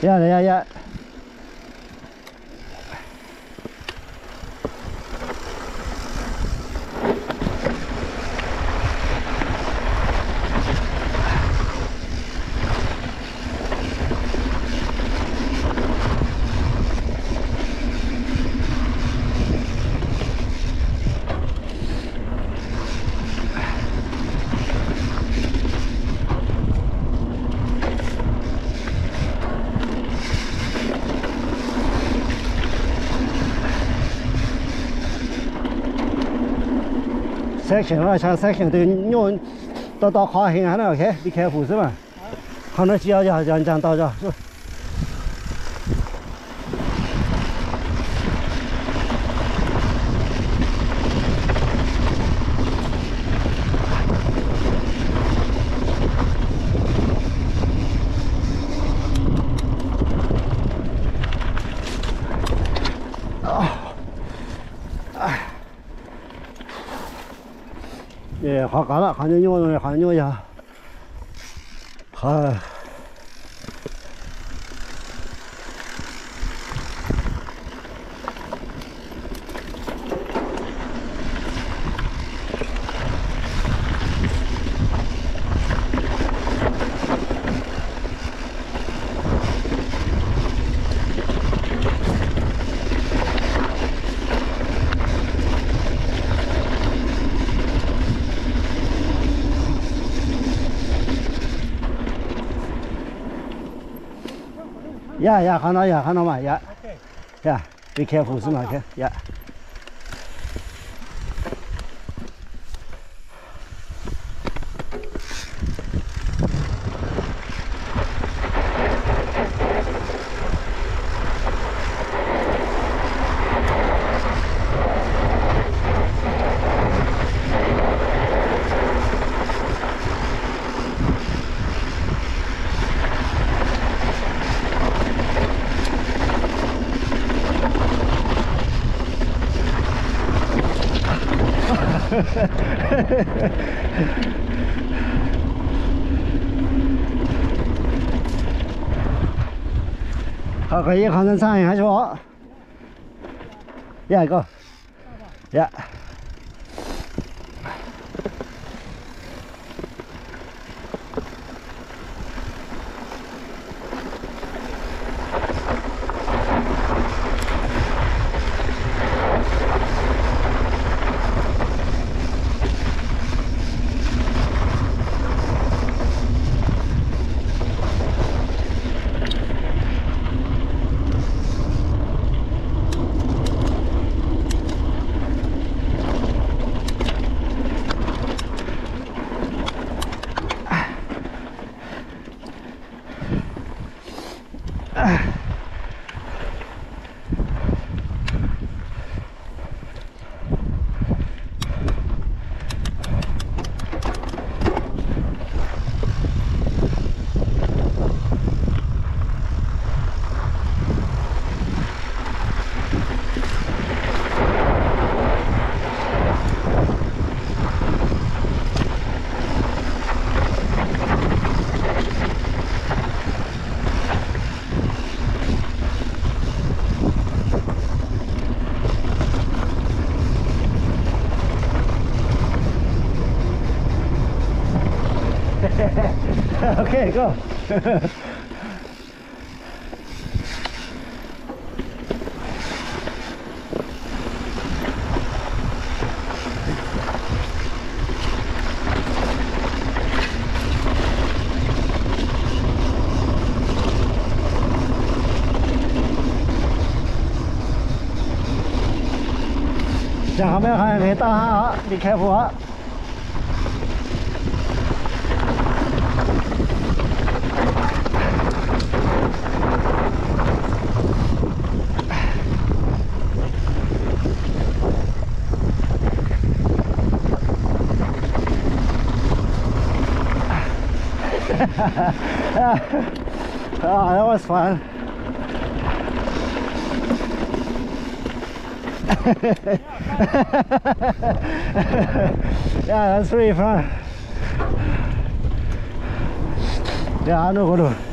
Ya, ya, ya. Section no, section twg nyuaj, tau tau qhov heev na, ok, be careful xwb mas. Qhov no tsis yog, yog, yog ntsa ntau zog. Qhov qab lawm, qhov nyuaj nyuaj, qhov nyuaj yog qhov Ya, ya, qhov no, ya, qhov no mas, ya. Ya, be careful xwb mas, ya. Qhov qhov yeej qhov ntxhab ntxhab hab os. Ya koj. Ya. Ok, go. Tsam qhov me qhov nqis tau hab os, be careful os. Ah, that was fun. Yeah, that's pretty fun. Yeah, I know.